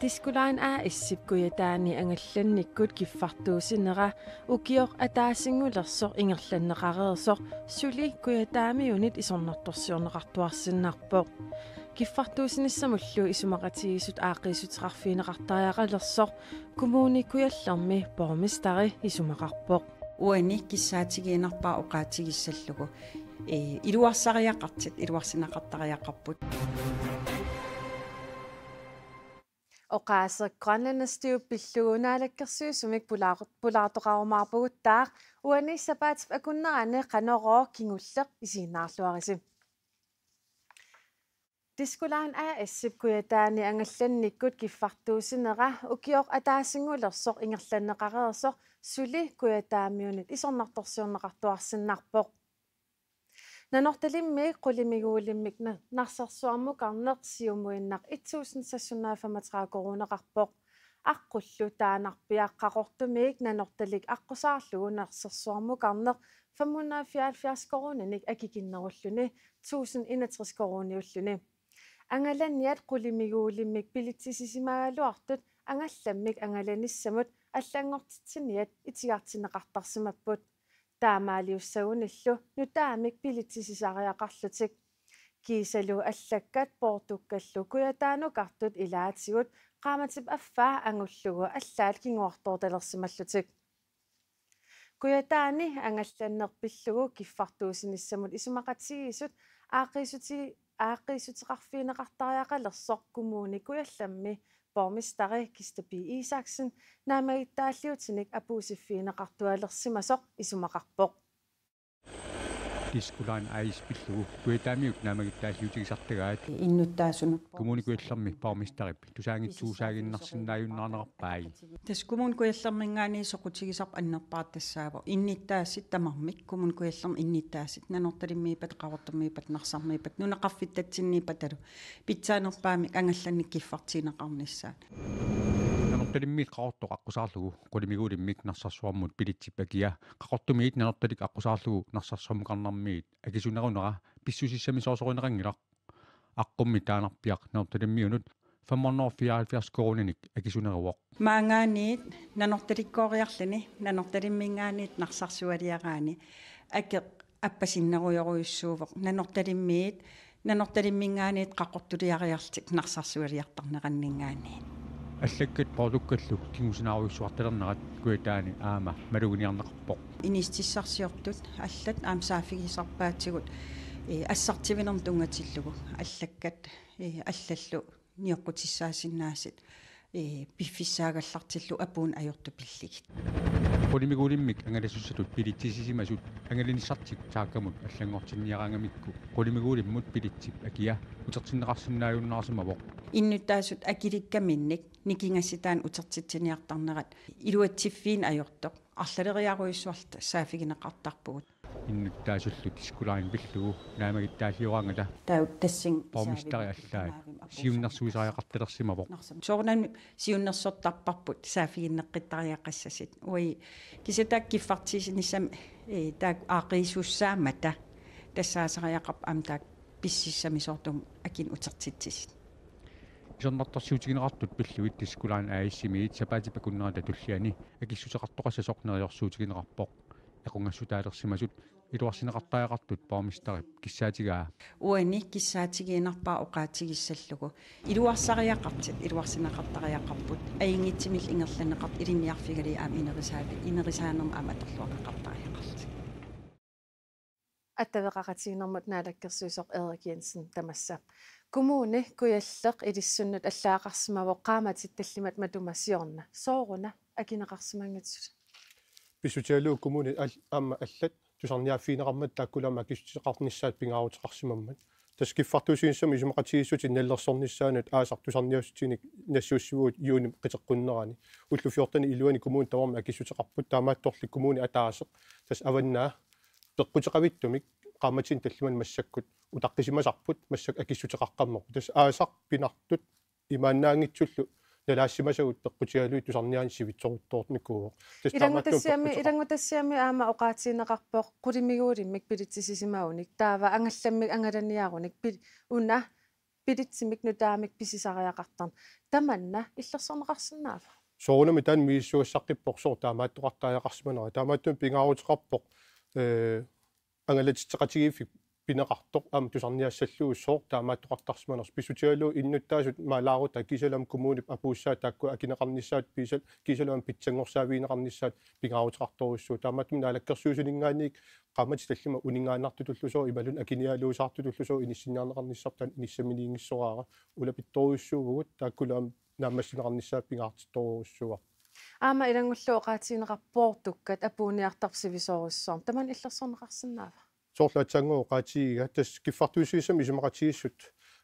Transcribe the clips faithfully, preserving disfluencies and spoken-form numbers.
Disko Line A/S-ip Kujataani angallannikkut kiffartuussineq ukioq ataasinngulersoq ingerlanneqareersoq suli Kujataamiunit isornartorsiorneqartuarsinnarpoq. Kiffartuussinissamullu isumaqatigiissut aaqqiissuteqarfigineqartariaqalersoq Kommune Kujallermi borgmesteri isumaqarpoq. Uani kissaatigiinnarpaa oqaatigissallugu, ee, iluarsariaqartut, iluarsineqartariaqarput. Oqaaseq Grønlanderstiv pillugu naalakkersuisumik pulaar-, pulaartoqarumaarpugut taava uani sapaatip akunnerani Qanorooq kingulleq isiginnaarluarisi. Disko Line A/S-ip Kujataani angallannikkut kiffartuussineq ukioq ataasinngulersoq ingerlanneqareersoq suli Kujataamiunit isornartorsiorneqartuarsinnarpoq. Nanortalimmiit qulimiguulimmik na-, narsarsuarmukarneq siumuinnaq et tusind seks hundrede og femogtredive koruuneqarpoq. Aqqullu taannarpiaq Qaqortumiit Nanortalik aqqusaarlugu narsarsuarmukarneq fem hundrede og fireoghalvfjerds koruuninik akikinnerulluni tusind enogtres koruuniulluni. Angalaniat qulimiguulimmik bilitsissisimagaluartut angallammik angalanissamut allanngortitsiniat itigartinneqartarsimapput. Taamaaliussagunillu nutaamik bilitsissisariaqarlutik. Kiisalu allakkat poortukkallu Kujataanukartut ilaatigut qaammatip affaa angullugu allaat kinguartoortalersimallutik. Kujataani angallanneq pillugu kiffartuussinissamut isumaqatigiissut aaqqiissuti-, aaqqiissuteqarfigineqartariaqalersoq Kommune Kujallermi borgmesteri Kista P. Isaksen naammagittaalliutinik apuussiffigineqartualersimasoq isumaqarpoq. Disko Line A/S pillugu Kujataamiut naammagittaalliutigisartagaat. Innuttaasunut Kommune Kujallermi borgmesterip tusaanngitsuusaaginnarsinnaajunnaarnerarpai. Tassa Kommune Kujallerminngaanniit soqutigisarput annerpaaq tassaavoq innuttaasit tamarmik, Kommune Kujallermi innuttaasit, Nanortalimmiippat, Qaqortumiippat, Narsarmiippat, nunaqarfittatsinniippatalu pitsaanerpaamik angallannik kiffartuunneqarnissaat. Nanortalimmiit Qaqortoq aqqusaarlugu qulimiguulimmik narsarsuarmut bilitsip akia Qaqortumiit Nanortalik aqqusaarlugu narsarsuarmukarnermiit akisunerunera pissusissamisoorsorinneqanngilaq. Aqqummi taannarpiaq Nanortalimmiunut fem hundrede og fireoghalvfjerds koruuninik akisuneruvoq. Maanngaanniit Nanortalikkooriarluni, Nanortalimminngaanniit narsarsualiaraanni akeq appasinnerujorujussuuvoq, Nanortalimmiit, Nanortalimminngaanniit Qaqortuliariarlutik narsarsualiartarneranninngaanniit. Allakkat poortukkallu kingusinaarujussuartalernerat Kujataani aamma maluginiarneqarpoq. Inissutissarsiortut allat aamma saaffigisarpaatigut, ee, assartuinermut tunngatillugu allakkat, ee, allallu nioqqutissaasinnaasut, ee, piffissaagallartillu apuunneq ajortut pillugit. Qulimiguulimmik angalasussatut bilitsissisimasut angalanissartik taakkamut allanngortinniaraangamikku qulimiguulimmut bilitsip akia utertinneqarsinnaajunnaarsimavoq. Innuttaasut akilikkaminnik nikingassutaannik utertitsiniartarnerat iluatsiffiineq ajortoq arlaleriarujussuarluta saaffigineqartarpugut. Innuttaasullu Disko Line pillugu naammagittaalliugaangata taava tassani borgmesteri allaat siunnersuisariaqartalersimavoq. Soorunami siunnersortarparput saaffiginneqqittariaqassasut. Uagut kisianni taakku kiffartuussinissamut, ee, taakku aaqqiisussaammata tassaasariaqarpoq aamma taakku pissusissamisoortumik akinik utertitsisut. Isornartorsiutigineqartut pillugit Disko Line A/S-imiit sapaatip akunnerata tulliani akissuteqartoqassasoq neriorsuutigineqarpoq. Equngassutaalersimasut iluarsineqartariaqartut borgmesterip kissaatigaa. Uani kissaatigiinnarpaa oqaatigissallugu iluarsariaqartut, iluarsineqartariaqarput, ajunngitsumillu ingerlanneqartut ilinniarfigalugit aamma inerisaavi-, inerisaanermut aamma atorluarneqartariaqarlutik. Attaveqaqatigiinnermut naalakkersuisoq Erik Jensen tamassa. Kommune Kujalleq ilissunnut allaaqarsimavoq qaammatit tallimat matuma siorna. Sooruna akineqarsimanngitsoq? Pissutigalugu kommunit al-, aamma allat tusarniaaffigineqarmata taakkulu aamma akissuteqarnissaat pingaaruteqarsimammat. Tassa kiffartuussinissamut isumaqatigiissutit nalilersornissaannut aasaq tusarniaassutinik nassuiassavagut juunip qiteqqunnerani. Ullut fjortenit iluanni kommunit tamarmik akissuteqarput, taamaattorli kommuni ataaseq tassa avannaa peqquteqavittumik qaammatini tallimani massakkut utaqqisimasarput, massakkut akissuteqaqqammerput. Tassa aasaq pinartut imaannaanngitsullu nalaassimasagut peqqutigalugit tusarniaaneq sivitsoruttoornikuuvoq. Tassa taamaattumik Ilanngutassiami, peqquteqar- ilanngutassiami aamma oqaatigineqarpoq qulimiguulimmik bilitsissisimagunik. Taava angallammik angalaniarunik pil-, una bilitsimik nutaamik pisisariaqartarneq. Tamanna illersorneqarsinnaava? Soorunami taanna misissugassaqqippoq sooq taamaattoqartariaqarsimanera. Taamaattumik pingaaruteqarpoq, eh, angalatitseqatigiiffik pineqartoq aamma tusarniassallugu sooq taamaattoqartarsimanersoq. Pissutigalugu innuttaasut maalaarutai kiisalu aamma kommunip apuussaat taakku akineqarnissaat piisal-, kiisalu aamma pitsanngorsaavigineqarnissaat pingaaruteqartorujussuuvoq. Taamaattumik naalakkersuisuninngaanniit qaammatit tallimat uninngaannartutullu sooq imaluunniit akiniaaluusaartutullu sooq inissinniarneqarnissarput taanna inissaminiinngitsoraara ulapittorujussuuvugut taakkulu aamma naammassineqarnissaat pingaartittorujussuuarput. Aamma ilanngullugu oqaatigineqarpoq tukkat apuunniartarput sivisoorujussuarmik. Tamanna illersorneqarsinnaava? Soorlu aatsaannguaq oqaatigiga tassa kiffartuussivissamik isumaqatigiissut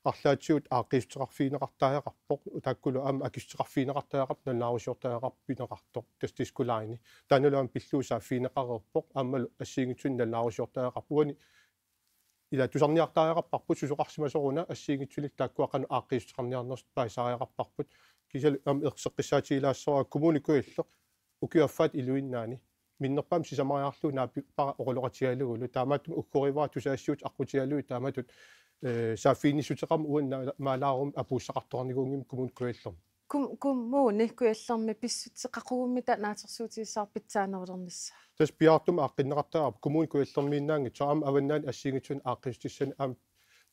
arlaatigut aaqqiissuteqarfigineqartariaqarpoq, taakkulu aamma akissuteqarfigineqartariaqarput nalunaarusiortariaqarpoq pineqartoq, tassa Disko Line. Taannalu aamma pillugu saaffigineqareerpoq aammalu assigiinngitsunik nalunaarusiortariaqarpoq. Uani ila tusarniartariaqarparput susoqarsimasoruna assigiinngitsunik taakkua qanoq aaqqiissuteqarniarnersut paasisariaqarparput. Kiisalu aamma erseqqissaatigilaassavara Kommune Kujalleq ukiup affaata iluinnaani minnerpaamik sisamariarlugu naapippara oqaloqatigalugulu. Taamaattumik uggorivara tusagassiuutitut aqqutigalugit taamatut, eh, saaffiginnissuteqarmat uani na-, maalaarummi apuussaqartoqarnikuunngimmat Kommune Kujallermi. Kom-, Kommune Kujallermi pissutsit qaqugummita naatsorsuutigissavarput pitsaanerulernissaat? Tassa piaartumik aaqqinneqartariaqarpoq Kommune Kujallermiinnaanngitsoq aamma avannaani assigiinngitsunik aaqqiissutissanik aamma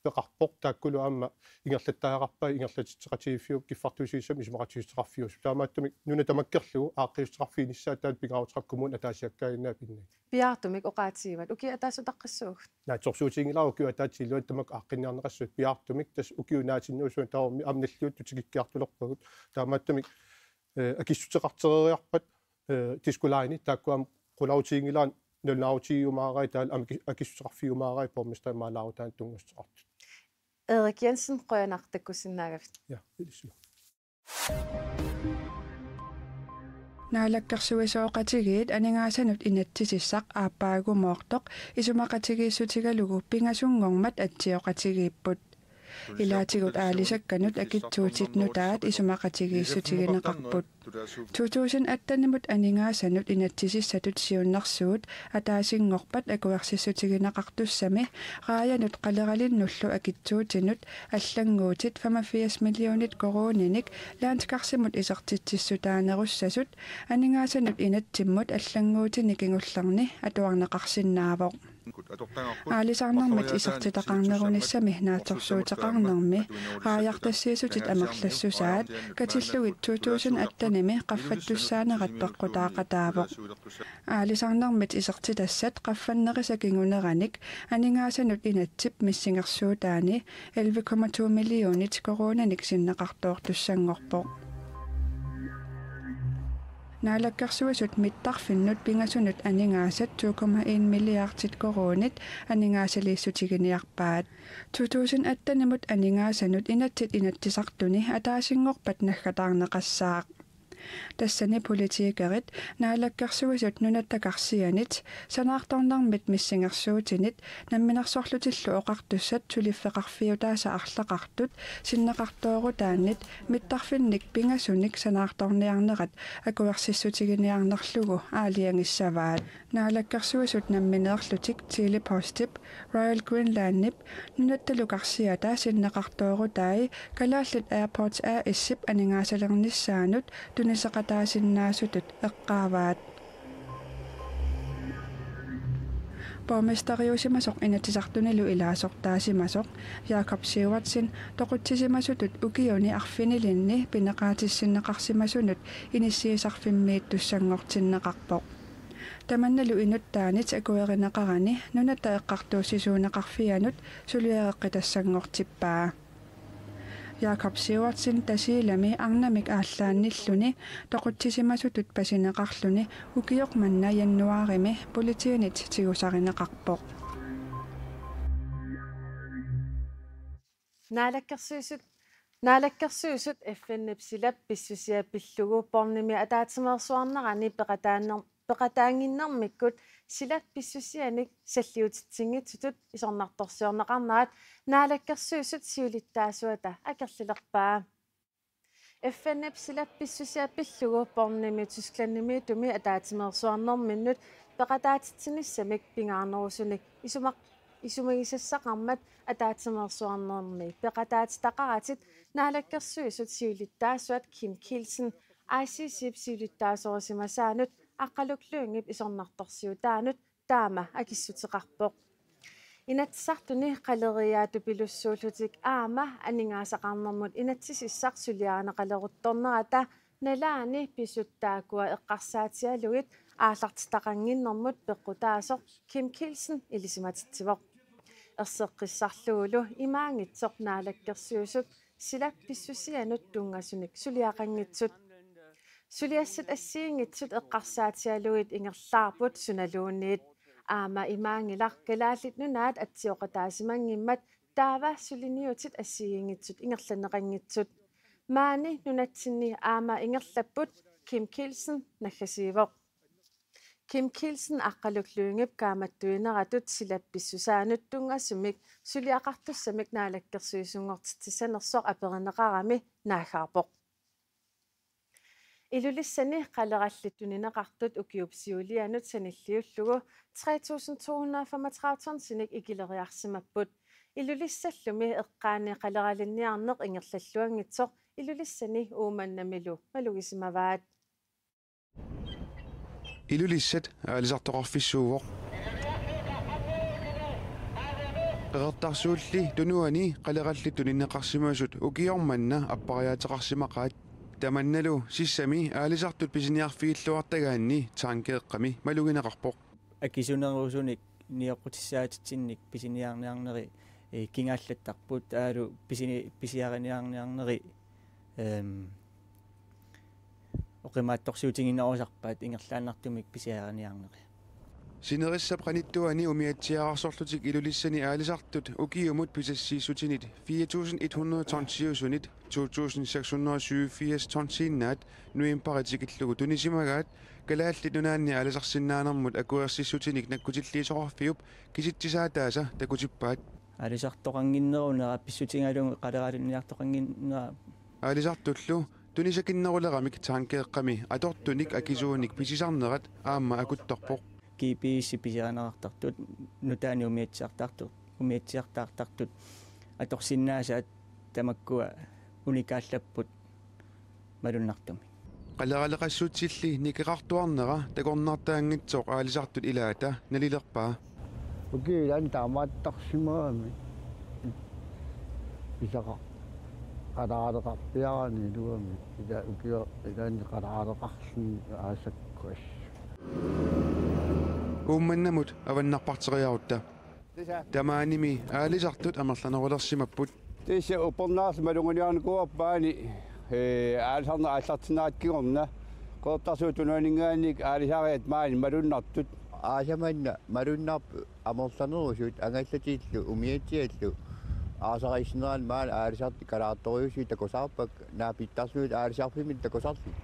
peqarpoq taakkulu aamma ingerlattariaqarpai ingerlatitseqatigiiffiup kiffartuussivissamik isumaqatigiissuteqarfiusoq. Taamaattumik nuna tamakkerlugu aaqqiissuteqarfiginissaat taanna pingaaruteqarpoq kommunip ataasiakkaaginnavik innani. Piaartumik oqaatigivat ukiup ataatsip utaqqissaagut? Naatsorsuutiginngilara ukiup ataatsip iluani tamakku aaqqinniarneqassasut piaartumik tassa ukiup naatinnerusuani tamarmi aamma nalliuttut tikikkiartulerpagut. Taamaattumik, eh, akissuteqartereeriarpat, eh, Disko Line taakku aamma qulautiginngilara nalunaarutigiumaarai taavalu aamma aki-, akissuteqarfigiumaarai borgmesterip maalaarutaanut tunngassuteqartut. Erik Jensen, qujanaq takkussinnaagavit. Ja, ilissi. Naalakkersuisooqatigiit aningaasanut inatsisissaq aappaagumoortoq isumaqatigiissutigalugu pingasunngormat atsioqatigiipput. Ilaatigut aalisakkanut akitsuutit nutaat isumaqatigiissutigineqarput. To tusind atten-imut aningaasanut inatsisissatut siunnersuut ataasinngorpat akuersissutigineqartussami raajanut qaleralinnullu akitsuutinut allannguutit femogfirs millionit koruuninik Landskarsimut isertitsissutaanerussasut aningaasanut inatsimmut allannguutini kingullerni atuarneqarsinnaavoq. Aalisarnermit isertitaqarnerunissami naatsorsuuteqarnermi raajartassiissutit amerlassusaat katillugit to tusind atten-imi qaffattussaanerat peqqutaaqataavoq. Aalisarnermit isertitassat qaffannerisa kinguneranik aningaasanut inatsip missingersuutaani elleve komma to millionit koruuninik sinneqartoortussanngorpoq. Naalakkersuisut mittarfinnut pingasunut aningaasat to komma en milliardit koruunit aningaasaliissutiginiarpaat. To tusind atten-imut aningaasanut inatsit inatsisartuni ataasinngorpat naggataarneqassaaq. Tassani politikerit, Naalakkersuisut nunatta karsianit, sanaartornermit missingersuutinit, Namminersorlutillu Oqartussat suliffeqarfiutaasa arlaqartut sinneqartoorutaannit mittarfinnik pingasunik sanaartorniarnerat akuersissutiginiarnerlugu aalajangissavaat. Naalakkersuisut nammineerlutik Tele-Postip, Royal Greenlandip nunattalu karsiata sinneqartoorutai Kalaallit Airports A/S-ip aningaasalernissaanut tuniseqataasinnaasutut eqqaavaat. Borgmesteriusimasoq Inatsisartunilu ilaasortaasimasoq Jakob Sivertsen toqutsisimasutut ukiuni arfinilinni pineqaatissinneqarsimasunut inissiisarfimmiittussanngortinneqarpoq. Tamannalu inuttaanit akuerineqarani Nunatta Eqqartuussisuuneqarfianut suliareqqitassanngortippaa. Jakob Sivertsen Tasiilami arnamik aallaannilluni toqutsisimasutut pasineqarluni ukioq manna januaarimi politiinit tigusarineqarpoq. Naalakkersuisut, Naalakkersuisut F N-ip silap pissusia pillugu Bornemi ataatsimeersuarnerani peqataanner-, peqataannginnermikkut silap pissusianik salliutitsinngitsutut isornartorsiorneqarnerat Naalakkersuisut siulittaasuata akerlilerpaa. F N-ip silap pissusia pillugu Bornemi Tysklandimiittumi ataatsimeersuarnerminnut peqataatitsinissamik pingaarnerusunik isumaq-, isumagisassaqarmat ataatsimeersuarnermi peqataatitaqaratik Naalakkersuisut siulittaasuat Kim Kielsen I C C-p siulittaasorisimasaanut Aqqaluk Lyngep isornartorsiutaanut taama akissuteqarpoq. Inatsisartuni qaleriaatupilussuullutik aamma aningaasaqarnermut inatsisissaq suliarineqaleruttornerata nalaani pisut taakkua eqqarsaatigalugit aallartitaqannginnermut peqqutaasoq Kim Kielsen ilisimatitsivoq. Erseqqissarlugulu imaanngitsoq Naalakkersuisut silap pissusianut tunngasunik suliaqanngitsut. Suliassat assigiinngitsut eqqarsaatigalugit ingerlaarput sunaluunniit. Aamma imaanngilaq Kalaallit Nunaat atsioqataasimanngimmat taava suliniutit assigiinngitsut ingerlanneqanngitsut. Maani nunatsinni aamma ingerlapput, Kim Kielsen naggasiivoq. Kim Kielsen Aqqaluk Lyngep kaammattuineratut silap pissusaanut tunngasumik suliaqartussamik naalakkersuisunngortitsissanersoq aperineqarami naaggaarpoq. Ilulissani qalerallit tunineqartut ukiup siulianut sanilliullugu tre tusind to hundrede og femogtredive tonsinik ikileriarsimapput. Ilulissallumi eqqaani qaleralinniarneq ingerlalluanngitsoq Ilulissani Uummannamilu malugisimavaat. Ilulissat aalisartoqarfissuuvoq. Qeqertarsuulli Tunuani qalerallit tunineqarsimasut ukioq manna appariaateqarsimaqaat. Tamannalu sissami aalisartut pisiniarfigilluartagaanni Tanke Eqqami malugineqarpoq. Akisunerusunik nioqqutissaatitsinnik pisiniarniarneri, eh, kingaallattarput, taavalu pisini-, pisiariniarniarneri, ehm, oqimaatsorsuutiginerusarpaat ingerlaannartumik pisiariniarneri. Sinerissap qanittuani umiatsiaararsorlutik Ilulissani aalisartut ukiumut pisassiissutinit fire tusind et hundrede tonsiusunit to tusind seks hundrede syvogfirs tonsiinnaat novembari tikillugu tunisimagaat, Kalaallit Nunaanni aalisarsinnaanermut akuersissutinik nakkutilliisoqarfiup kisitsisaataasa takutippaat. Aalisartoqannginnerunera pissutigalugu qaleralinniartoqannginnera. Aalisartullu tunisakinneruleramik Tanke Eqqami atortunik akisuunik pisisarnerat aamma akuttorpoq. G P S pisiarineqartartut, nutaanik umiatsiartartut, umiatsiartaartartut atorsinnaasaat tamakkua unikaallapput malunnartumik. Qaleraleqassutsilli nikeqartuarnera takornartaanngitsoq aalisartut ilaata nalilerpaa. Ukioq ilaanni taamaattarsimagami. Pisaqa-, qaleraleqarpiarani iluamik. Ila ukioq ilaanni qaleraleqarluni aasakkuas. Uummannamut avannarparteriarutta. Tamaanimi aalisartut amerlanerulersimapput. Tassa upernaarluta maluginiarnikuuarput maani, ee, aalisarneq aallartinneqartut kingorna. Qeqertarsuup Tunuaninngaanniit aalisariat maani malunnartut. Aasaq manna malunnarpoq amerlanerusut angallatillu umiatsiallu aasarissinerani maani aalisartut kalaartorujussuit takusarpakka, naapittarsuit aalisarfimmi takusarlugit.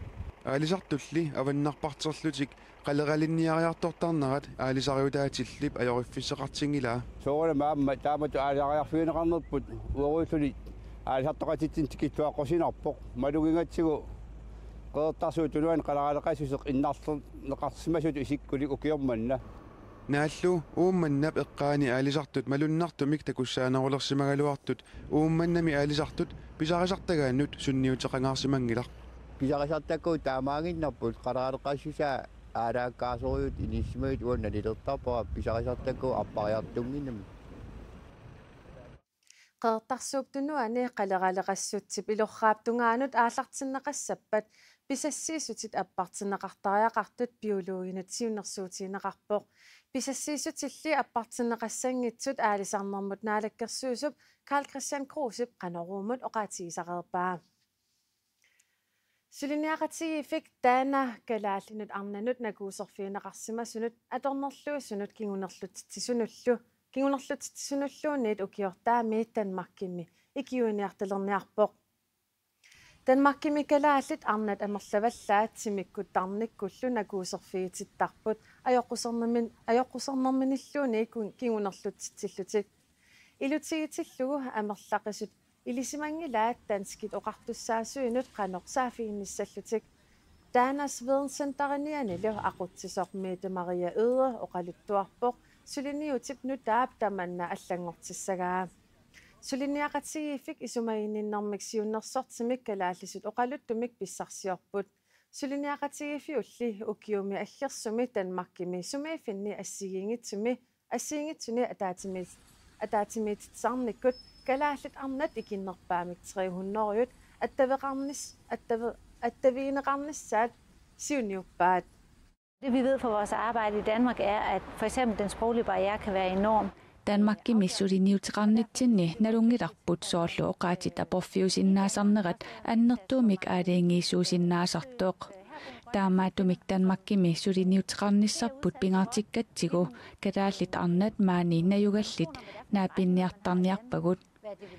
Aalisartulli avannarparterlutik qaleralinniariartortarnerat aalisariutaatillip ajoriffissaqartinngilaa. Soorunami aamma taamatut aalisariarfigineqarnerput ueruulluni aalisartoqatitsinnut tikilluaqqusinarpoq. Malugigatsigu Qeqertarsuup Tunuani qaleraleqassuseq innarlerneqarsimasutut isikkulik ukioq manna. Naallu Uummannap eqqaani aalisartut malunnartumik takussaanerulersimagaluartut Uummannami aalisartut pisarisartagaannut sunniuteqangaarsimanngilaq. Pisarisartakkagut taamaaginnarput, qaleraleqassusaa aalaakkaasorujuuttut inissisimagit uanga nalilertarpara pisarisartakkagut appariartunnginnamik. Qeqertarsuup Tunuani qaleraleqassutsip ilorraap tungaanut aallartinneqassappat pisassiissutit appartinneqartariaqartut biologinut siunnersuutigineqarpoq. Pisassiissutilli appartinneqassanngitsut aalisarnermut naalakkersuisup Karl-Kristian Krusep Qanoruumut oqaatigisareerpaa. Suliniaqatigiiffik taanna kalaallinut arnanut nakuuserfigineqarsimasunut atornerluisunut kingunerlutsitsisunullu, kingunerlutsitsisunulluunniit ukiortaami Danmarkimi ikiuiniartalerniarpoq. Danmarkimi kalaallit arnat amerlavallaat timikkut tarnikkullu nakuuserfigitittarput ajoqusernermin-, ajoqusernerminilluunniit kun-, kingunerlutsitsillutik. Ilutigitillugu amerlaqisut ilisimanngilaat danskit oqartussaasuinut qanoq saaffiginnissallutik. Danas Videncenterinianilu aqutsisoq Mette Marie Egede oqaluttuarpoq Suliniutip nutaap tamanna allanngortissagaa. Suliniaqatigiiffik isumaginninnermik siunnersortimik kalaallisut oqaluttumik pissarsiorput. Suliniaqatigiiffiulli ukiumi aggersumi Danmarkimi sumiiffinni assigiinngitsumi assigiinngitsuni ataatsimiit-, ataatsimiititsisarnikkut kalaallit arnat ikinnerpaamik tre hundrede attaveqarnis-, attave-, attavigineqarnissaat siunniuppaat. Det, vi ved fra vores arbejde i Danmark, er, at for eksempel den sproglige barriere kan være enorm. Danmarkimi suliniuteqarnitsinni nalunngilarput soorlu oqaatsit aporfiusinnaasarnerat annertuumik aalajangiisuusinnaasartoq. Taamaattumik Danmarkimi suliniuteqarnissarput pingaartikkatsigu kalaallit arnat maani najugallit naapinniartarniarpagut.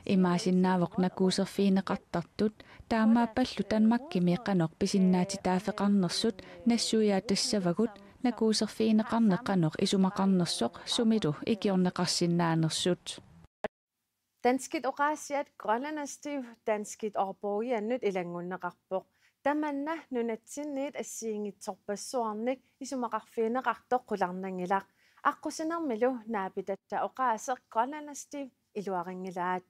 Imaasinnaavoq nakuuserfigineqartartut, taamaappallu Danmarkimi qanoq pisinnaatitaaffeqarnersut nassuiaatassavagut, nakuuserfigineqarneq qanoq isumaqarnersoq sumilu ikiorneqarsinnaanersut. Danskit oqaasiat Grønlanderstiv danskit ordbogiannut ilanngunneqarpoq. Tamanna nunatsinniit assigiinngitsorpassuarnik isumaqarfigineqartoq qularnanngilaq. Aqqusinermilu naapitatta oqaaseq Grønlanderstiv iluarinngilaat.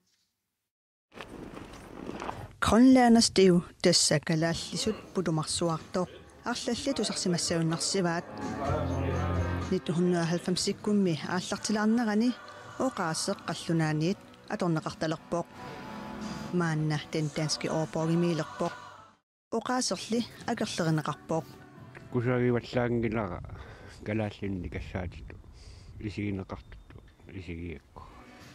Grønlanderstiv, tassa kalaallisut pulumarsuartoq, arlallit tusarsimassagunarsivaat. Nitten hundrede og halvfemsikkummi aallartilaarnerani oqaaseq qallunaaniit atorneqartalerpoq. Maanna Den Danske Ordbogimiilerpoq. Oqaaserli akerlerineqarpoq. Kusagivallaanngilara kalaallinik nikassaatitut isigineqartutut isigigakku.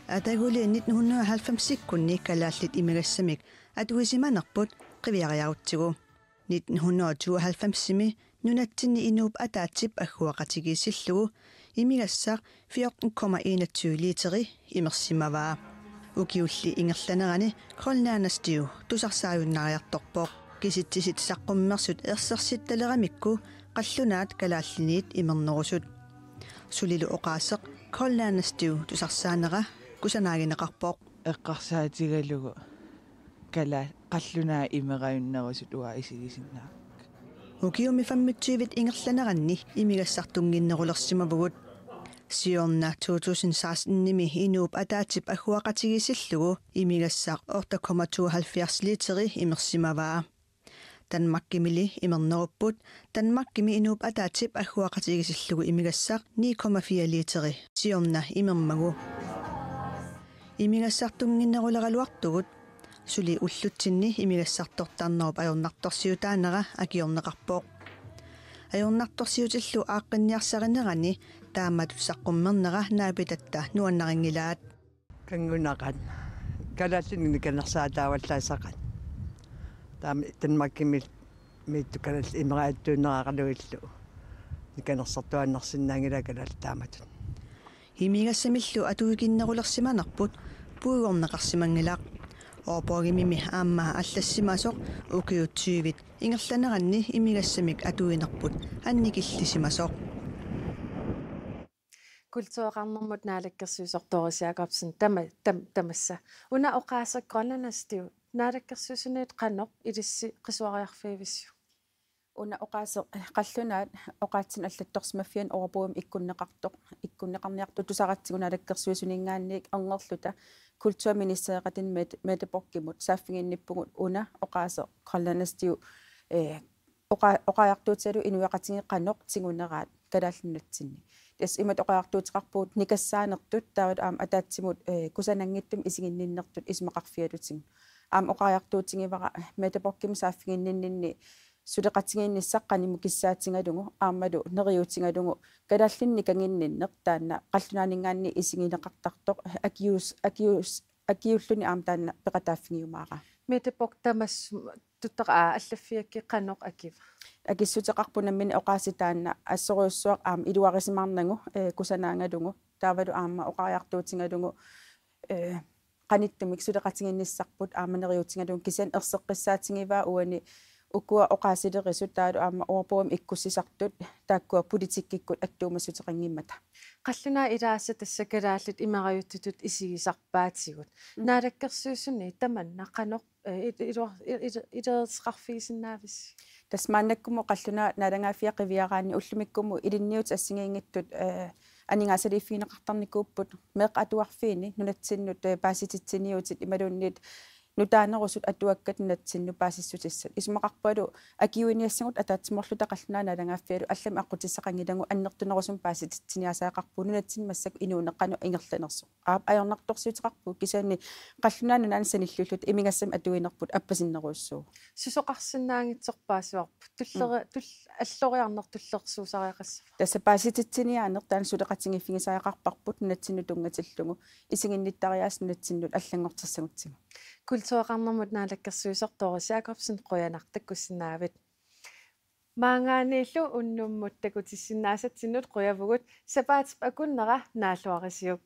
Ataguli nitten hundrede og halvfemsikkunni kalaallit imigassamik atuisimanerput qiviariarutsigu. Nitten hundrede og tooghalvfemsimi nunatsinni inuup ataatsip agguaqatigiissillugu imigassaq fjorten komma enogtyve literi imersimavaa. Ukiulli ingerlanerani Grønlanderstiv tusarsaajunnariartorpoq. Kisitsisit saqqummersut ersersittaleramikku qallunaat kalaalliniit imernerusut. Sulilu oqaaseq Grønlanderstiv tusarsaanera kusanaagineqarpoq. Eqqarsaatigalugu kala-, qallunaat imerajunnerusut uanga isigisinnaavakka. Ukiumi femogtyvit ingerlaneranni imigassartunnginnerulersimavugut. Siorna to tusind sekstenimi inuup ataatsip agguaqatigiissillugu imigassaq otte komma tooghalvfjerds literi imersimavaa. Danmarkimili imernerupput, Danmarkimi inuup ataatsip agguaqatigiissillugu imigassaq ni komma fire literi siorna imermagu. Imigassartunnginnerulerluartugut, suli ullutsinni imigassartortarnerup ajornartorsiutaanera akiorneqarpoq. Ajornartorsiutillu aaqqinniarsarinerani taamatut saqqummernera naapitatta nuannarinngilaat. Kanngunaqaat. Kalaallinik nikanersaataavallaassaqaat. Taama Danmarkimi miittut kalaallit imeraajuttuunneqaralugillu nikanersartuaannarsinnaanngilaa kalaallit taamatut. Imigassamillu atuikinnerulersimanerput puigorneqarsimanngilaq. Ordbogimimi aamma allassimasoq ukiut tyvit ingerlaneranni imigassamik atuinerput annikillisimasoq. Kultureqarnermut naalakkersuisoq Doris Jakobsen tama-, tam-, tamassa. Una oqaaseq Grønlanderstiv naalakkersuisuniit qanoq ilissi qisuariarfigivissiuk? Una oqaaseq qallunaat oqaatsinut allattorsimaffianut ordbogimik ikkunneqartoq, ikkunneqarniartoq tusaratsigu naalakkersuisuninngaanniit angerluta kulturministereqatini Mette-, Mette Bockimut saaffiginnippugut una oqaaseq Grønlanderstiv, eh, oqa-, oqariartuutigalugu inuiaqatigiit qanoq tiguneraat Kalaallit Nunatsinni. Tassa imatut oqariartuuteqarpugut nikassaanertut taavalu aamma ataatsimut, eh, kusananngitsumik isiginninnertut isumaqarfigalutigu. Aamma oqariartuutigivara Mette Bockimut saaffiginninninni suleqatigiinnissaq qanimut kissaatigalugu aammalu neriuutigalugu kalaallinik nikaginninneq taanna qallunaaninngaanniit isigineqartartoq akiuus-, akiuus-, akiuulluni aamma taanna peqataaffigiumaarpaa. Mette Bock tamas-, tuttaq aa allaffigakkit qanoq akiva? Akissuteqarpoq nammineq oqaasii taanna assorujussuaq aamma iluarisimaarnagu, eh, kusanaagalugu. Taavalu aamma oqariartuutigalugu, eh, qanittumik suleqatigiinnissarput aamma neriuutigalugu kisianni erseqqissaatigivaa uani ukua oqaasilerisut taavalu aamma ordbogimik ikkussisartut taakkua politikkikkut attuumassuteqanngimmata. Qallunaat ilaasa tassa kalaallit imerajuttutut isigisarpaatigut. Mm. Naalakkersuisuni tamanna qanoq, eh, il-, iluar-, il-, il-, ilereqarfigisinnaavissi? Tassa maannakkumut qallunaat naalagaaffia qiviaraanni ullumikkumut ilinniutit assigiinngitsut, eh, Aningaasaliiffigineqartarnikuupput meeqqat atuarfiini nunatsinnut, eh, paasititsiniuutit imaluunniit nutaanerusut atuakkat nunatsinnut paasissutissat. Isumaqarpungalu akiuiniassagut ataatsimoorluta qallunaat naalagaaffialu allamik aqqutissaqanngilagut annertunerusumik paasititsiniaasariaqarpugut nunatsinni massakkut inuuneq qanoq ingerlanersoq. Aap, ajornartorsiuteqarpugut kisianni qallunaat nunaanni sanilliulluta imigassamik atuinerput appasinnerujussuuvoq. Susoqarsinnaanngitsoq paasivarput. Tullere-, Mm. tull-, alloriarneq tullersuusariaqassaaq. Tassa paasititsiniaaneq taanna suleqatigiiffigisariaqarparput nunatsinnut tunngatillugu isiginnittariaaseq nunatsinnut allanngortissagutsigu. Kultureqarnermut naalakkersuisoq Doris Jakobsen, qujanaq takkussinnaavit. Maanngaanniillu unnummut takutissinnaasatsinnik qujavugut, sapaatip akunnera naalluarisiuk.